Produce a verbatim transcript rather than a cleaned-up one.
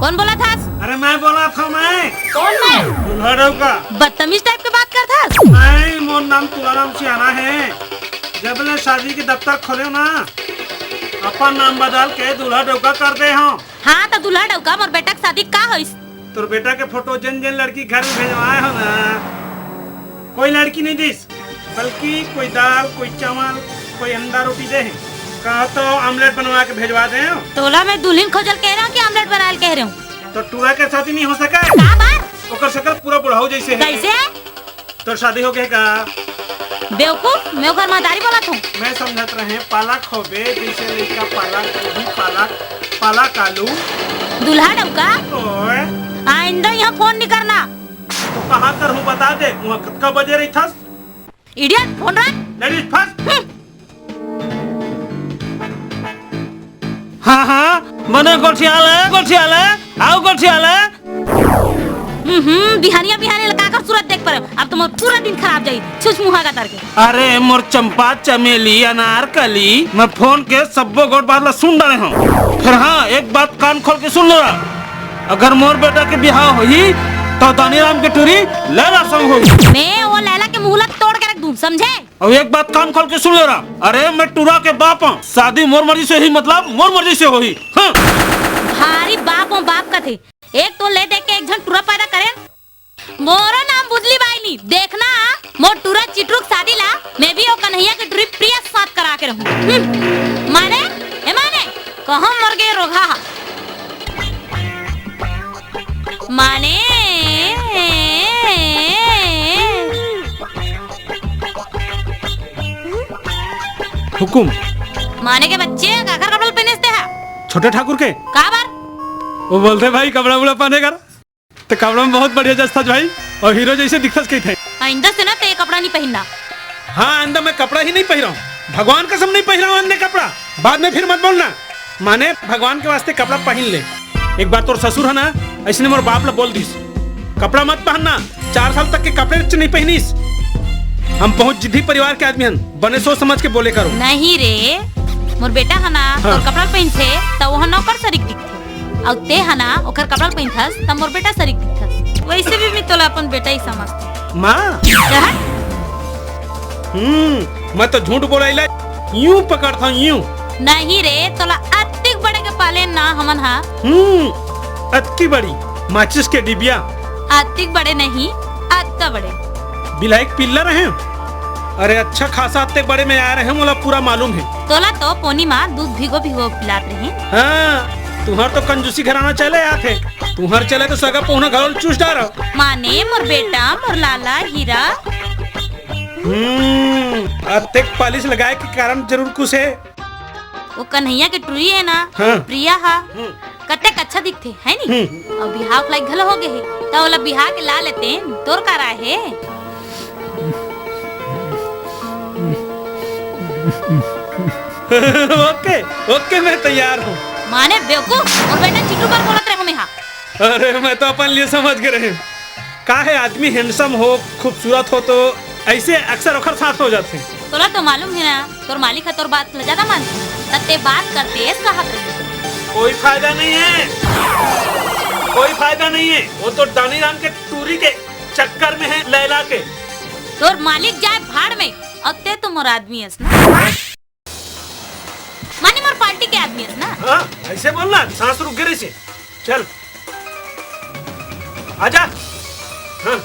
कौन बोलत हस? अरे मैं बोलत हँव मैं। कौन मैं? दूल्हा डउका। बदतमीज टाइप के बात करत हस। नहीं, मोर नाम तुलाराम सियाना हे। जब ले शादी के दफ्तर खोलेंव ना, अपन नाम बदल के दूल्हा डउका कर दे हँव। हाँ, त दूल्हा डउका, मोर बेटा के शादी का होइस? तोर बेटा के फोटो जेन जेन लड़की घर में भेजवाए हँव ना, कोई लड़की नहीं दिस, बल्कि कोई दाल, कोई चावल, कोई अंडा रोटी दे हे। कहा तो आमलेट बनवा के भेजवा दे हँव। तोला मैं दुल्हिन खोजल कह रहे हँव कि आमलेट बनायल कह रहे हँव? तो टूरा के शादी नहीं हो सका? का बात? ओकर शकल पूरा बुढ़ऊ जैसे हे। कैसे? तोर शादी हो गे का? बेवकूफ, मैं ओकर महतारी बोलत हँव। मैं समझत रहेंव पालक होबे, जैसे लइका पालक, गोभी पालक, पालक आलू। दूल्हा डउका, ओए। आइंदा यहाँ फोन नहीं करना। तो कहाँ करहूँ बता दे, वहाँ कतका बजे रहिथस? Idiot, फोन रख। Ladies first। हम्म। हाँ, हाँ, बने गोठियाले, गोठियाले, आव गोठियाले। हम्म, बिहानिया, बिहानिया लगा कर सूरत देख पर, अब तो मोर पूरा दिन खराब जाई, छुछ मुहा का तार के। अरे मोर चंपा, चमेली, अनारकली, मैं फोन के सब्बो गोठ बात ला सुन डारे हँव। फिर हाँ, एक बात कान खोल के सुन ले, अगर मोर बेटा के बिहाव होही, तो दानीराम के टूरी लैला संग होही। मैं वो लैला के मुंह ला तोड़ के रख दूं, समझे? अउ एक बात कान खोल के सुन ले रहा, अरे मैं टूरा के बाप हँव, शादी मोर मर्जी से ही, मतलब मोर मर्जी से होही। हाँ। भारी बाप हो बाप कथे, एक तो ले दे के एक झन टूरा पैदा करे। मोरो नाम बुदली बाई नी, देखना मोर टूरा चिटरू के शादी ला मैं भी ओ कन्हैया के टूरी प्रिया के साथ करा के रहूं। हम्म, माने, ए माने, कहाँ मर गे रोगहा हा? माने, हुकुम। माने के बच्चे, काकर कपड़ा ल पहिने हस तेहा? छोटे ठाकुर के। काबर? वो बोलथे भाई कपड़ा उपड़ा पहने कर, त कपड़ा में बहुत बढ़िया जचथस भाई, अउ हीरो जैसे दिखथस कहिथे। आइंदा से ना ते कपड़ा नहीं पहिनना। हाँ, आइंदा मैं कपड़ा ही नहीं पहिरँव, भगवान कसम नहीं पहिरँव अन्य कपड़ा। बाद में फिर मत बोलना। माने भगवान के वास्ते कपड़ा पहिन ले। एक बार तोर ससुर ह ना, अइसने मोर बाप ला बोल दिस, कपड़ा मत पहनना। चार साल तक के कपड़े च नहीं पहिनिस। हम बहुत जिद्दी परिवार के आदमी हन, बने सोच समझ के बोले करो। नहीं रे, मोर बेटा ह ना, हाँ। तोर कपड़ा पहिनथे, त ओह नौकर सरीक दिखथे। अउ ते ह ना, ओकर कपड़ा पहिनथस, त मोर बेटा सरीक दिखथस। वैसे भी मैं तोला अपन बेटा ही समझथँव। माँ? क्या? हम्म, मैं तो झूठ बोलाइला, यूं पकड़थँव, यूं। नहीं रे, तोला अतिक बड़े के पाले ना हमन हा। हम्म, अतकी बड़ी माचिस के डिबिया। अतिक बड़े नहीं, अतका बड़े। बिलाई के पिल्ला रहेंव। अरे अच्छा खासा अतके बड़े में आय रहेंव, मोला पूरा मालूम हे। तोला तो पोनी माँ दूध भिगो भिगो पिलात रहे। हाँ, तुम्हार तो कंजूसी घराना चले आथे। तुम्हार चले तो सगा पहुना घलो चूस डारो। माने मोर बेटा, मोर लाला हीरा। हम्म, अतेक पालिश लगाए के कारण जरूर कुछ हे। वो कन्हैया के टुरी हे ना, हाँ। प्रिया हा, हम्म। कतेक अच्छा दिखथे, हे नी? हम्म। अउ बिहाव के लायक घलो हो गे हे, त ओला बिहा के ला लेतेन, तोर का राय हे? OK, OK, मैं तैयार हूँ। माने बेवकूफ, मोर बेटा चिटरू बर बोलत रहे हूँ मैं हा। अरे, मैं तो अपन लिए समझ गे रहेंव। का हे, आदमी handsome हो, खूबसूरत हो, तो ऐसे अक्सर ओखर साथ हो जाथे। तोला तो मालूम हे ना, तोर मालिक ह तोर बात ला ज्यादा मानथे, त ते बात करते सहत रहे। कोई फायदा नहीं है, कोई फायदा नहीं है। वो तो दानीराम के टूरी के चक्कर में है, लैला के। तोर मालिक जाए भाड़ में, अउ ते तो मोर आदमी हस ना। माने मोर पार्टी के आदमी हस ना। हाँ, ऐसे बोलना, सांस रुक गे रहिसे। चल, आजा। हाँ।